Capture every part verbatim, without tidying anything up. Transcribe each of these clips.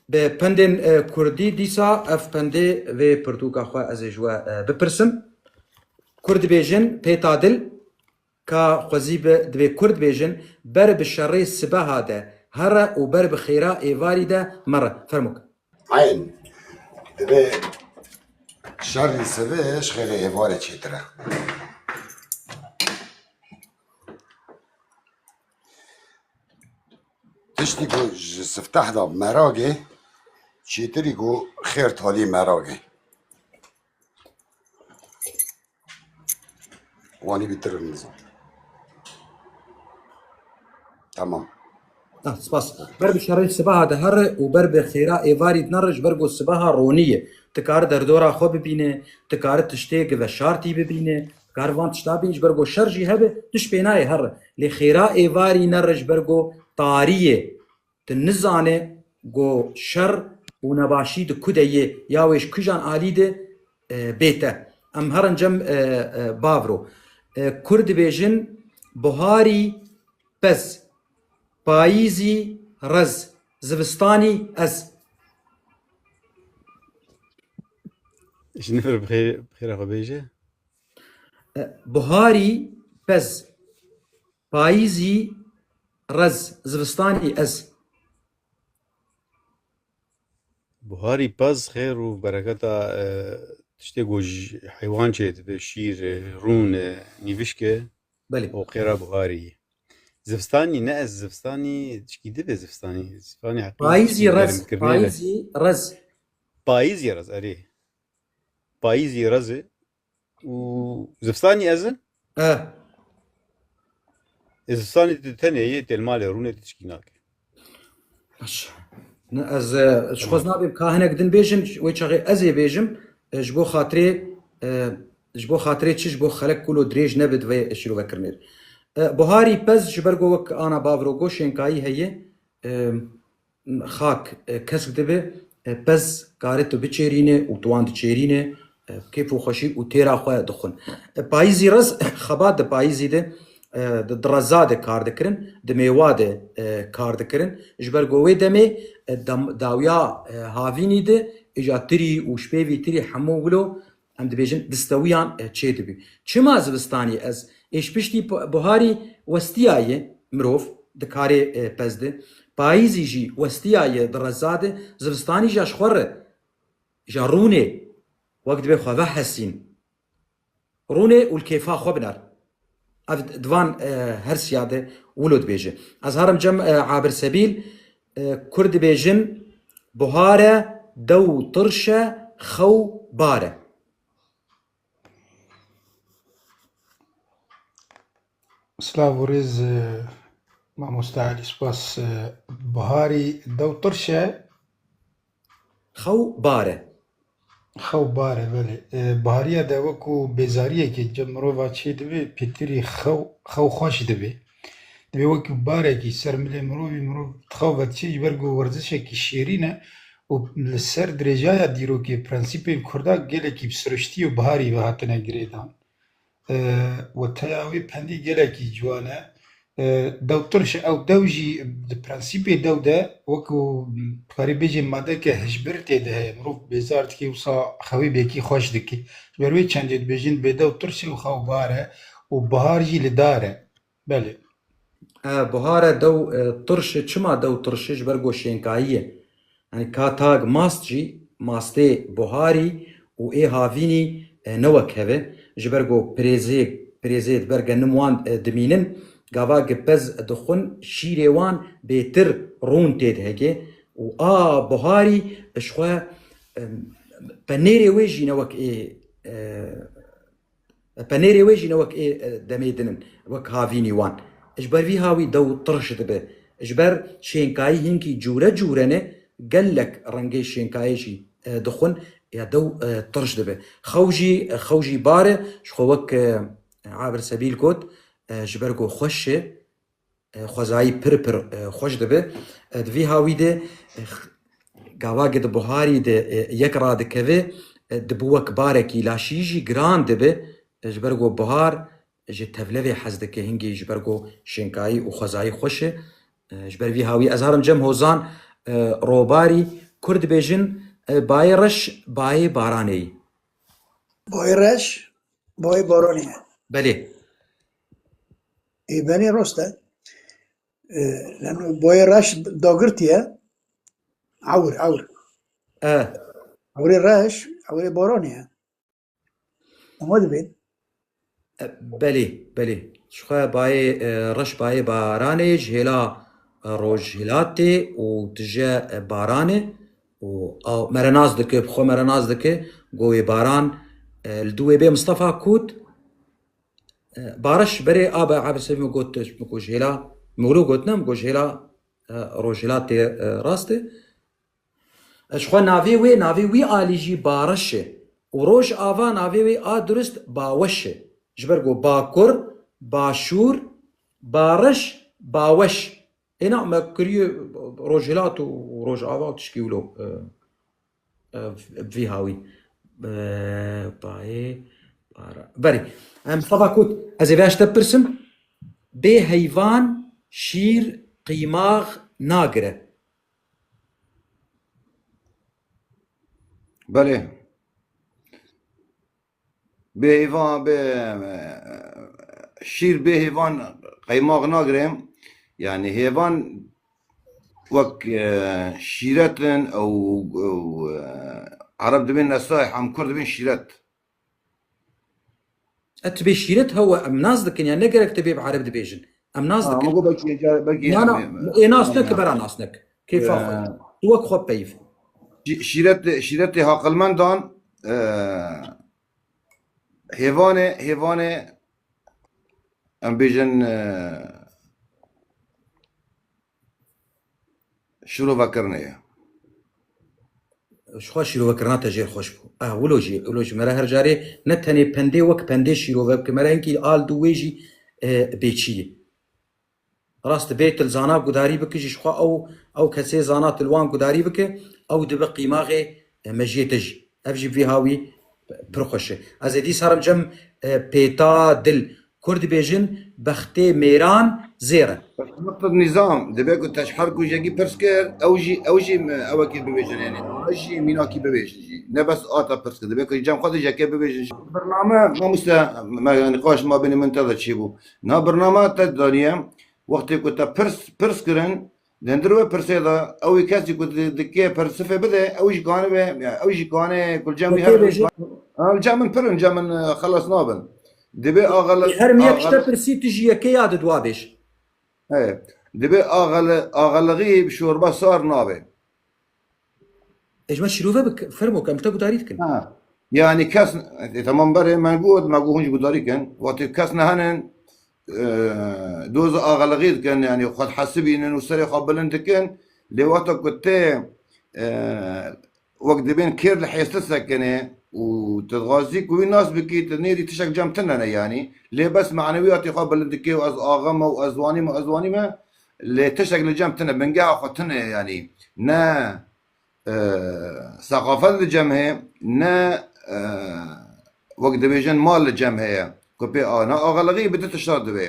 Bi pendên, e, kurdî dîsa ev pendê vê pirtûka xwe ez ê ji we, e, bipirsim. Kurd dibêjin, pêta dil, ka xwezî bi, dibê kurd bêjin, ber bi şerê sibeha de here û ber bi xêra êvarî de mere. Fermûk. Eyn. Divê şerî sibê ji xêrê êvarê çêtir e. Tiştî ku ji sifteh de meragê, çêtirî ku xêr talî meragê. Wanî bîtir nizam. Tamam. Ah, spas. Ber bi şerê sibeha de here û ber bi xêra êvarî dinere ji ber ku sibeha ronî ye. Tu kari derdora xwe bibîne, tu kari tiştê gi veşartî bibîne, tu kari van tişta bîne ji ber ku şer jî hebe, tu ji pê nayê here. Lê xêra êvarî nere ji ber ku tarî ye. Tu nizane ku şer û nebaşî di ku de yê ya wê ji kijan alî de, e, bê te. Em herin cem, e, e, Bavro. E, Kurd dibêjin, buharî pez, payîzî rez, zivistanî ez. Ji nifir bi xêr, bi xêra xwe bêje. E, buharî pez, payîzî rez, zivistanî ez. Buharî pez xêr û bereketa, e, tiştê ku ji heywan çê dibe, şîr e, rûn e, nîvişk e. Belê. Û xêra buharî. Zivistanî ne ez, zivistanî tişkî dibe zivistanî. Zivistanî heqî Payîzî tişkî rez, germkirine ne. Payîzî rez. Payîzî rez, erê. Payîzî rez e. Û zivistanî ez in? E. E, zivistanî tu tenê yê têl malê rûnê tu tişkî nake. Baş. Ne, ez, e, ji xwe nabêm ka hinek din bêjim, wê çaxê ez ê bêjim, e, ji bo xatirê, e, ji bo xatirê çi, ji bo xelek kulo dirêj nebit vê şîrovekirinê. E, buharî pez ji ber ku wek ana Bavro got şênkayî heye, e, xak, e, kesk dibe, e, pez kare tu biçêrîne û tu wan diçêrîne, e, kêf û xweşî û têra xwe dixwin. E, payîzî rez, xebat di payîzî de, e, di, di reza de kar dikirin, di mêwa de, e, kar dikirin. Ji ber ku wê demê, e, dam-, dawiya, e, havînî de, îca tirî û ji pê vî tirî hemû wilo, em dibêjin distewiyan, e, çêdibî. Çima zivistanî ez? Ê ji piştî p-, buharî westiyaye mirov di karê, e, pez de. Payîzî jî westiyaye di reza de. Zivistanî ja ji xwe re, ja rûnê, wek dibê xwe vehesîn. Rûnê û li kêfa xwe biner. Ev di van, e, her siya de wilo dibêje. Ez herim cem, e, Abir Sebîl, e, Kurd dibêjin, buhar e, dew tirş e, xew bar e. Silav û rêz, e, mamoste Elî, spas. E, buharî dew tirş e. Xew bar e. Xew bar e, belê. E, bihariya de wekû bêzariyekê cem mirova çê dibe, pêtirî xew, xew xweş dibe. Dibe wekî barekî ser milê mirovî, mirov dixew vedişê ji ber ku werzişekî şêrîn e û li ser dirêjaya dîrokê prensîpên kurda gelekî bi siruştî û biharî ve hatine girêdan. E, weteya wê pendî gelekî ciwan e. E, dew tirş e, ew dew jî di prensîpê dew de wekû, dikarî bêjê madeke hişbir tê de heye. Mirov bêzar dike, wisa xewê bêkî xweş dike. Ji ber wê çendê dibêjin bêdew tirş e û xew bar e û bihar jî li dar e. Belê. E, buhar e dew, e, tirş e. Çima dew tirş e? Ji ber ku şênkayî ye. Yanî ka tag mast jî, mastê buharî û ê havînî, e, ne wek hev e. Ji ber ku pirêzê, pirêzê di ber genim wan, e, dimînin, gava gi pez dixwin, şîrê wan bêtir rûn tê diheke û a buharî ji xwe, e, penêrê wê jî ne wek ê, e, Penêrê wê jî ne wek ê, e, demê din in, wek havînî wan. Ji ber vî hawî dew tirş dibe. Ji ber şênkayî hinkî cûre cûre ne, gelek rengê şênkayê jî, e, dixwin, ya dew, e, tirş dibe. Xew jî, e, xew jî bar e, ji xwe wek, e, Abir Sebîl got, e, ji ber ku xweş e, e, xwezayî pir pir, e, xweş dibe. E, di vî hawî de, e, x-, gava gi di buharî de, e, yek radikeve, e, dibi wek barekî laşî jî giran dibe, e, ji ber ku buhar ji tevlevê hez dike, hingî ji ber ku şênkayî û xwezayî xweş e. E, ji ber vî hawî ez herim cem Hozan, e, Robarî Kur dibêjin, e, bayê reş, bayê baranê yî. Bayê reş, bayê baranê ye. Belê. Ê, belê rast e. E, leno bayê reş dagirtî ye. Ewr, ewr. E. Ewrê reş, ewrê baranê ye. Ama dibên. E, belê, belê. Ji xwe bayê, e, reş bayê baranê, ji hêla, e, rojhilatê û tije, e, baranê û aw, mere nas dike, bi xwe mere nas dike, go wê baran, e, li dû wê bê Mistefa Kût, e, Bareş berê a be Ebir Sevî min got, min got ji hêla, min wilo got ne, min got ji hêla, e, rojhilatê, e, rast e. Ji xwe navê wê, navê wî alî jî Bareş e. Û Rojava navê wê a durist Baweş e. Ji ber ku Bakur, Başûr, Bareş, Baweş. Êna me kiriye Rojhilat û Rojava û tişkî wilo, e, e, vî hawî. E, bayê, bara. Berê. Em Mistefa Kût, ez ê vê ji te bipirsim. Bê heyvan şîr qîmax nagire. Belê. Bê hêvan, bê, şîr bê hêvan qeymax nagire. Yani hêvan wek, e, şîret in, ew, ew, e, Ereb dibên nesayih, em Kurd dibên şîret. E, tu bê şîret hewe, em nas dikin, yani ne gerek tu bê bi Ereb dibêjin. Em nas Ha, dikin. Ama got belkî, belkî Na, na, em, ê nas em, neke, em, bera nas neke. Kêfa xwe. E, Tu wek xwe peyv. Şî-, şîret, şîretê haqilmendan, e, hêvanê, hêvanê, em bêjin, e, şirovekirinê ye. Ji xwe şîrovekirina te jêr xweş bû. Ah, wilo jî, wilo jî. Me re her carê ne tenê pendê wek pendê şîrove bike, me re hinkî al dû wê jî, e, bêçî ye. Rast, bê tu li zana gudarî bike jî, ji xwe ew, ew kesê zana tu li wan gudarî bike, ew dibe qîmaxê, e, mejiyê te jî. Ev jî vî hawî pir xweş e. Ez ê dîsa herim cem, e, pêta dil. Kur dibêjin, bextê mêran zêr e. Nizam, dibe ku te ji her ku jekî pirs kir, ew jî, ew jî, e, ewekê bibêjin, yani. Ew jî mînakî bibêjin jî. Ne bes a te pirs kir, dibe ku cem xwe de jekê bibêjin jî. Bername, mamoste, me, yani, qaş ma bênî min te de çêbû. Na bername te daniye, wextê ku te pirs, pirs kirin, di hundir wê pirsê de, ew ê kesî ku di-, dike persifê bide, ew jî kane be, ya, ew jî kane ku li cem wî Dike her bêje. Ha, li cem min pir in, cem min, e, xelas nabin. Dibê axele-, Her mi yek ji te axele-, pirsî, tu jî yekê ya di dua bêj. He. Dibê axele-, axelixî bi şorba sar nabe. Ê, ji me şîrove bik, fermo ke, em ji te gudarî dikin. Ha. Yani kes, e, tamam berê, me got, me got hûn jî gudarî kin. Wextê kes nehenin, e, doza axelixî dikin, yani xwe dihesibînin û serê xwe bilind dikin. Lê wexta ku tê, e, wek dibên kêr li hêstir sekinê û tu dixwazî ku wî nas bikî, tu nêrî tiştek cem tune ne, yani. Lê bes manewiyatê xwe bilind dikê û ez axa me û ez wanî me, ez wanî me, lê tiştek li cem tune, bingeha xwe tune, yani. Ne e, seqafet li cem heye, ne, e, wek dibêjin mal li cem heye. Ku pê a, ne axelixî bi du tişta divê.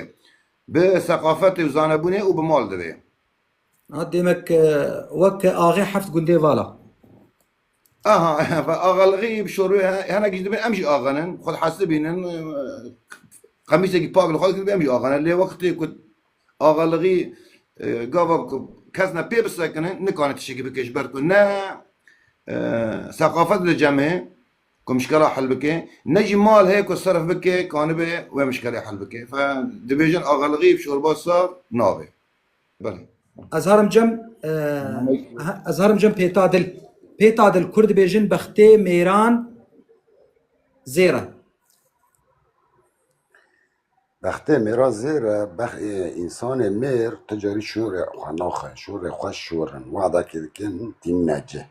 Bi seqafetê û zanebûnê û bi mal divê. Ha, demek, e, wek axê heft gundê vala. Aha, axelixî bi şorê he-, hinek jî dibên em jî axenin, xwe dihesibînin, e, qemîsekî pak li xwe dikir, em jî axenin. Lê wextê ku axelixî, e, gava ku kes ne pê bisekine, nikane tiştekî bike ji ber ku ne, e, seqafet li cem heye ku mişkela hel bike, ne jî mal heye ku serf bike, kanibe wê mişkelê hel bike. Fe dibêjin axelixî bi şorba sar nabe. Belê. Ez herim cem, e, Nameyê. ha, ez herim cem pêta dil. Pêta dil, Kurd dibêjin bextê mêran zêr e. Bextê mêra zêr e, bex-, e, însanê mêr tu carî şorê xwe naxe, şorê xwe şorin, wadekê dikin tîn nece.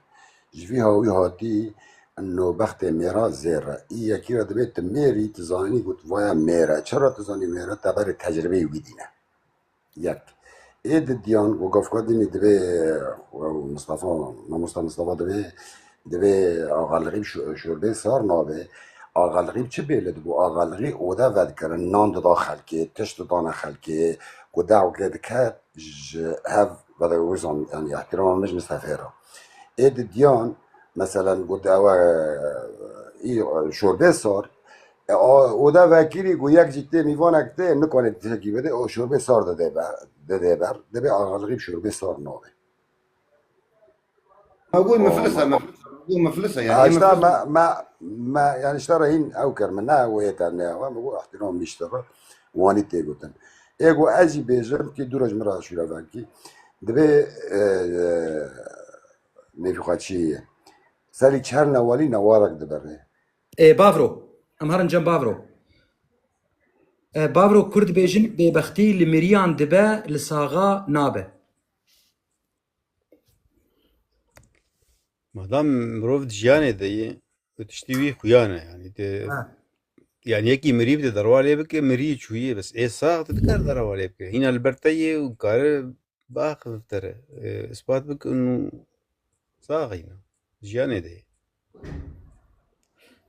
Ji vî hawî hatî ino bextê mêra zêr e. Î yekî re dibê tu mêrî, tu zanî got vaya mêr e. Çira tu zanî mêr e? Te berê tecribeyê wî dîne. Yek. Ê didiyan, we gavka dînî divê, we Mistefa, mamosta Mistefa divê, divê axalixî bi şo-, şorbê sar nabe. Axalixî bi çi bêle dibû? Axalixî ode vedikirin, nan dida xelkê, tişt didane xelkê, ku dewke diket ji hev vede wizan, yani ihtirama min ji Mistefê re. Ê didiyan, meselen, got ew e, î, şorbê sar, e, a, oda vekirî got yek jî tê mîvanek tê, nikane tiştekî bide, o şorbê sar dide ber, dide ber, dibê axalixî bi şorbê sar nabe. Ha, got miflis e, miflis e. Got miflis e, yani Ha, işte miflis. me, me, me, yani işte re hîn ew kir min, ne ew yê te ne ew, me got ihtiram işte re, wanî tê gotin. Ê got ez jî bêjim ki dû roj min re şûre vekî. Dibê, e, e, nêvî xwe çi ye? Serî çi her newalî newarek dibere. Ê, Bavro. Em herin cem Bavro. E, Bavro, Kurd bêjin bêbextî li miriyan dibe, li saxa nabe. Madam mirov di jiyanê de ye, û tiştî wî xuyan e, yani, te, Ha. yani, yekî mirî bide derwa lê bike, mirî çûyê, bes ê sax tu dikar derwa lê bike. Hîna li ber te ye û kare biaxive bi te re. E, ispat bike û sax hîna. Jiyanê de ye.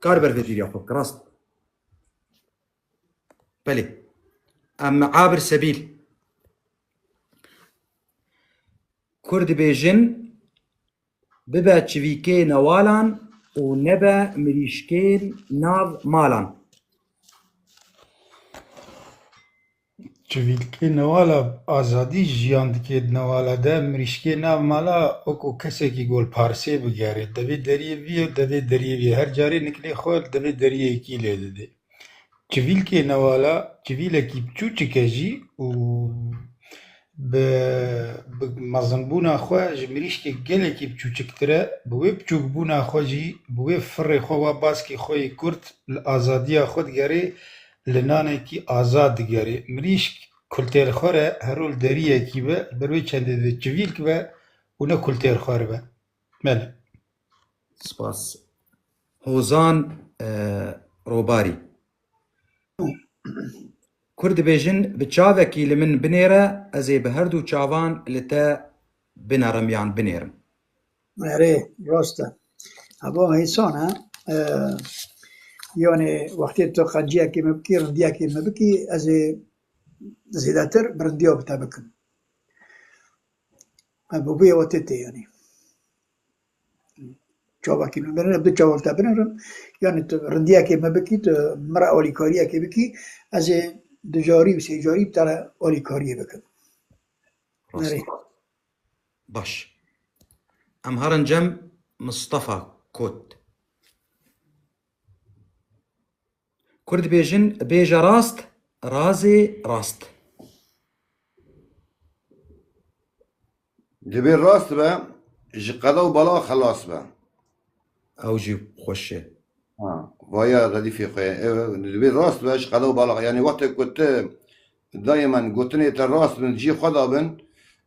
Kar ber vê dîriya xwe, rast. Belê. Em abir sebîl. Kurd bêjin, bibe çivîkê newalan û nebe mirîşkên nav malan. Çivîlkê newala azadî jiyan dike di newala de, mirîşkê nav mala wekû kesekî gol parsê bigere. Devê deriyê vî ye, devê deriyê vî ye. Her carê niklê xwe devê deriyê yekî lê dide. Çivîlkê newala, çivîlekî biçûçik e jî û bi, bi mezinbûna xwe ji mirîşkê gelekî biçûçiktir e, bi wê biçûkbûna xwe jî, bi wê firê xwe wa baskê xwe yê kurt li azadiya xwe digerê, li nanekî azad digerê. Mirîşk kultêrxwar e, herol deriyekî be, li ber wê çendê de çivîlk be û ne kultêrxwar be. Belê. Spas. Hozan, e, Robarî. Kurd dibêjin, bi çavekî li min binêre, ez ê bi her du çavan li te binerim yan binêrim. Erê, rast e. Heba hêsan e. E, yani wextê tu qenciyekê min bikî, rindiyekê min bikî, ez ê zêdetir bi rindiya bi te bikim. E, bi vê wetê tê yani. Çavekî min binêrim, du çavek te binêrim. Yani tu rindiyekê me bikî, tu min re alîkariyekê bikî, ez ê du carî û sê carî bi te re alîkariyê bikim. Rast. Nerê. Baş. Em herin cem Mistefa Kot. Kurd dibêjin, bêje rast, razê rast. Divê rast be, ji qeda û bala xelas be. Ew jî xweş e. Ha, vaya redîfê xwe ye. Ew, divê rast be, ji qeda û bala. Yani wextê ku tu dayê min gotinê te rast bin, cî xwe da bin,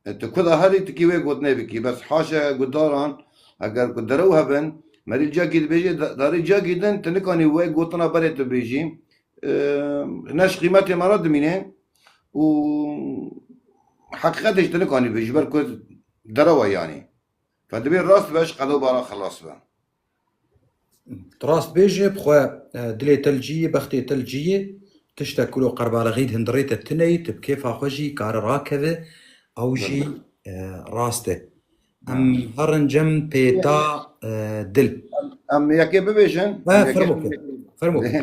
e, tu ku da herî tikî wê gotinê bikî. Bes haşa gudaran, eger ku derew hebin, merî cakî dibêje, da-, darî cakî din, tu nikanî wê gotina berê tu bêjî. E, ne ji qîmetê me re dimîne û heqîqetê jî tu nikanî bêjî, ji ber ku derew e yanî. Fe divê rast be, ji qeda û bala xelas be. Tu rast bêjî, bi xwe, e, dilê te li cî yê, bextê te li cî yê, tiştek kuro qerbalexî di hundirê te tune yî, tu bi kêfa xwe jî kare rakeve, ew jî, Belê. e, rast e. Em Ha. herin cem pêta, e, dil. Em, em yekê bibêjin, He, em yekê fermo ke, bibêjin. fermo ke.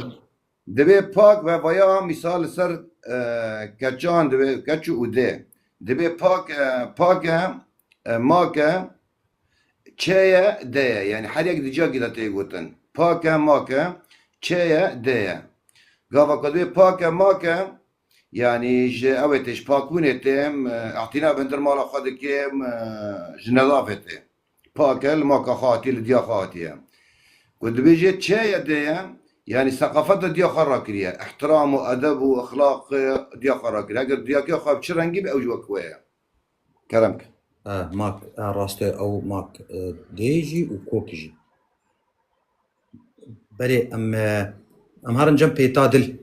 Divê pak ve vaya mîsal li ser, e, keçan divê keç û dê. Divê pak, e, pak e, e, mak e, çê ye, dê ye. Yani her yek di ciyakî de tê gotin. Pak e, mak e, çê ye, dê ye. Gava ku divê pak e, mak e, yani ji ew ê tê, ji pakbûnê tê, em, e, îtina bindir mala xwe dikim, e, ji nedafê tê. Pak e, li maka xwe hatiye, li diya xwe hatiye. Ku dibêje çê ye dê ye, yanî seqafeta diya xwe rakiriye. Îhtiram û edeb û exlaq, e, diya xwe rakiriye. Eger diyakê xwe bi çi rengî be, ew ji wek we ye. Kerem ke. E, mak, e, rast e, ew mak, e, dê jî û kok jî. Belê, em, e, em herin cem pêta dil.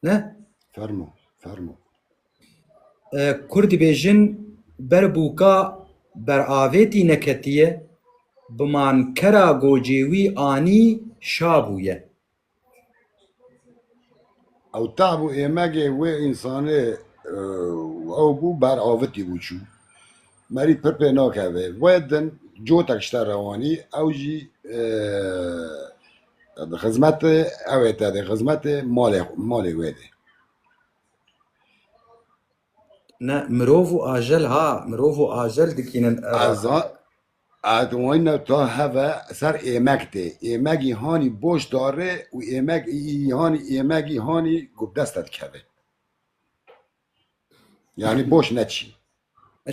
Ne? Fermo, fermo. E, Kurd dibêjin, ber bûka beravêtî neketiye, bi mankera gocê wî anî şa bûye. Ew tab û êmegê wê însanê, e, ew bû, beravitî bû çû. Merî pir pê nakeve. Wê din cotek ji te re wanî, ew jî, e, di xizmetê, ew ê te di xizmetê malê, malê wê de. Ne, mirov û ajel ha, mirov û ajel dikînin. Ez a-, ez wayne ta heve ser êmek tê. Êmegî hanî boş dare û êmek, î hanî, êmegî hanî ku bi dest te dikeve. Yanî boş neçî.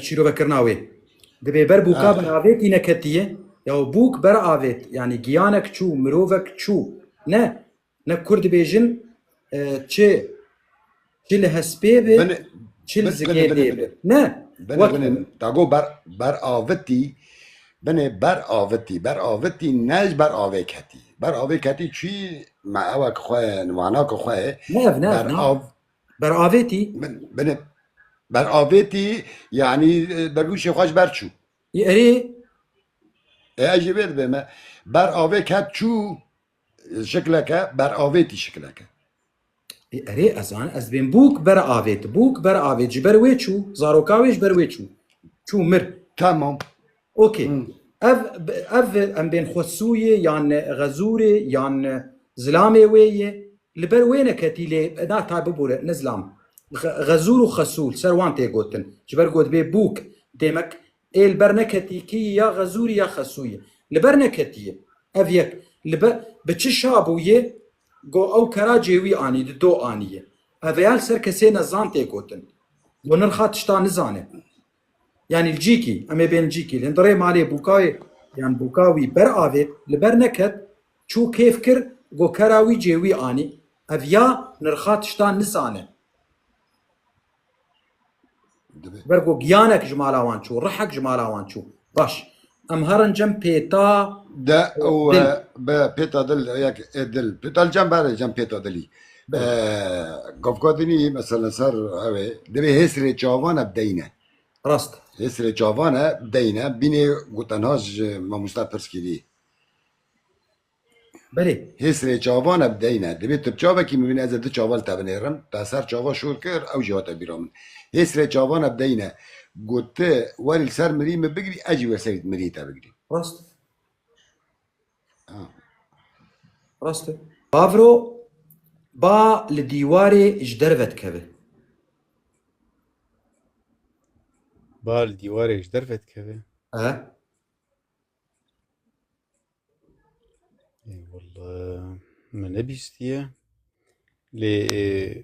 Şîrovekirina wê. Dibê ber bûka Ah. beravêtî neketiye. Ya bûk beravêt. Yanî giyanek çû, mirovek çû. Ne. Ne kur dibêjin, e, çi, çi li hespê be, Bine, çi li bine, zikê bine, dê bine. be. Ne. Bine, Wek bine. Tago ber, beravitî, bine beravitî. Beravitî ne ji ber avê ketî. Ber avê ketî çûyî me ewek xwe, nivanak xwe. Ne ev, ne ev, Ber ne. av, Beravêtî. Bin-, bine, beravêtî, yanî, e, bergûşê xwe ji ber çû. Erê. E, ez jî vê dibême. Ber avê ket çû, şikleke, beravêtî şikleke. E, erê, ez an, ez bêm bûk beravêt, bûk beravêt, ji ber wê çû, zaroka wê ji ber wê çû. Çû mir. Tamam. Okey. Hmm. Ev, ev em bên Xwesûyê yan Xezûrê yan zilamê wê yê. Li ber wê neketî lê na tay bibûre, ne zilam. Xe-, Xezûr û Xesû li ser wan tê gotin. Ji ber got bê bûk, demek ê li ber neketî kî ya Xezûrî ya Xesûyê. Li ber neketiye. Ev yek. Li ber, bi çi şa bûye? Go ew kera cê wî anî, di do aniye. Ev ya li ser kesê nezan tê gotin. Go nirxa tişta nizane. Yanî li cîkî, em ê bên li cîkî. Li hundirê malê bûka wê, yan bûka wî ber avêt, li ber neket, çû kêf kir, go kera wî cê wî anî. Ev ya nirxa tiştan nizane. Dibe. Ber go giyanek ji mala wan çû, rihek ji mala wan çû. Baş. Em herin cem pêta De û, dil. e, be pêta dil, yek, e, dil. Pêta li cem bere cem pêta dilî. Be. E, gavka dinî, mesela ser ew ê, dibê hêsirê çavan e bideyne. Rast. Hêsirê çavan e bideyne. Bînê ku tenha ji mamoste pirs kirî. Belê. Hêsirê çavan e bideyne. Dibê tu bi çavekî min bîne ez ê du çava li te binêrim. Te ser çava şor kir, ew jî hate bîra min. Hêsirê çavan e bideyne. Got tu werî li ser mirî min bigirî, ez jî wer serî mirî te bigirî. Rast. Ha. Rast e. Bavro, ba li dîwarê ji derve dikeve. Ba li dîwarê ji derve dikeve. E? Ê, wele, min nebîstiye. Lê, ê,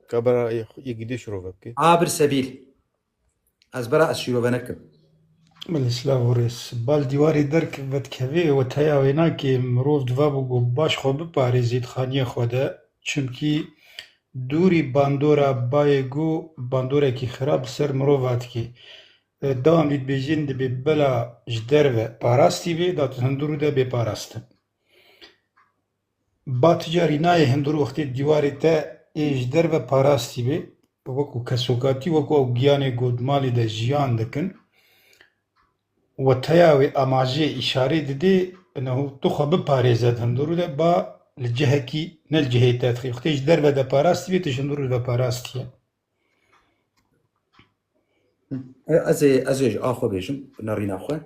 ka bera yek, yek dî şirove bike. Abir sebîl. Ez bera ez şîrove nekim. Min silav û rêz. Bal dîwarê derk vedikevê û teya wê nake mirov diva bû ku baş xwe biparêzî di xaniyê xwe de. Çimkî dûrî bandora bayê ku bandorekî xirab li ser mirov hatike. E, dewam dît bêjin dibê bela ji derve parastî bê, da tu hundirû de bê parastin. Ba tu carî nayê hundir wextê dîwarê te ê ji derve parastî bê, wekû kesokatî, wekû ew giyanê ku di malê de jiyan dikin. Weteya wê amajê îşarê didê, neho tu xwe biparêze di hundirû de, ba li cihekî ne li cihê te dixê. Wextê ji derve de parastî bê, tu ji hundirû de parastiye. Ez ê, ez ê ji a xwe bêjim, nerîna xwe.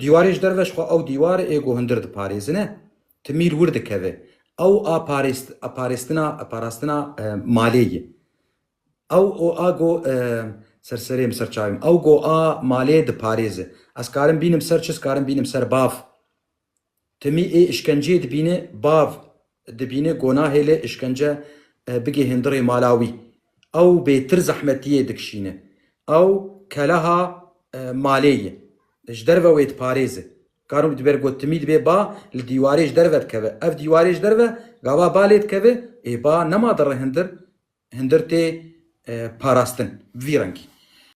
Dîwarê ji derve ji xwe ew dîwar ê ku hundir diparêzine, timî li wir dikeve. Ew a parêst-, a parêstina, a parastina, e, malê ye. Ew o a go, e, serserê min ser çavê min. Ew go a malê diparêze. Ez karim bînim ser çi, ez karim bînim ser bav. Timî ê îşkenceyê dibîne, bav dibîne, go nahêle îşkence, e, bigê hundirê mala wî. Ew bêtir zehmetiyê dikişîne. Ew keleha, e, malê ye. Ji derve wê diparêze. Karim diber got timî dibê ba li dîwarê ji derve dikeve. Ev dîwarê ji derve, gava ba lê dikeve, ê ba nema dere hundir, hundir tê, e, parastin. Bi vî rengî.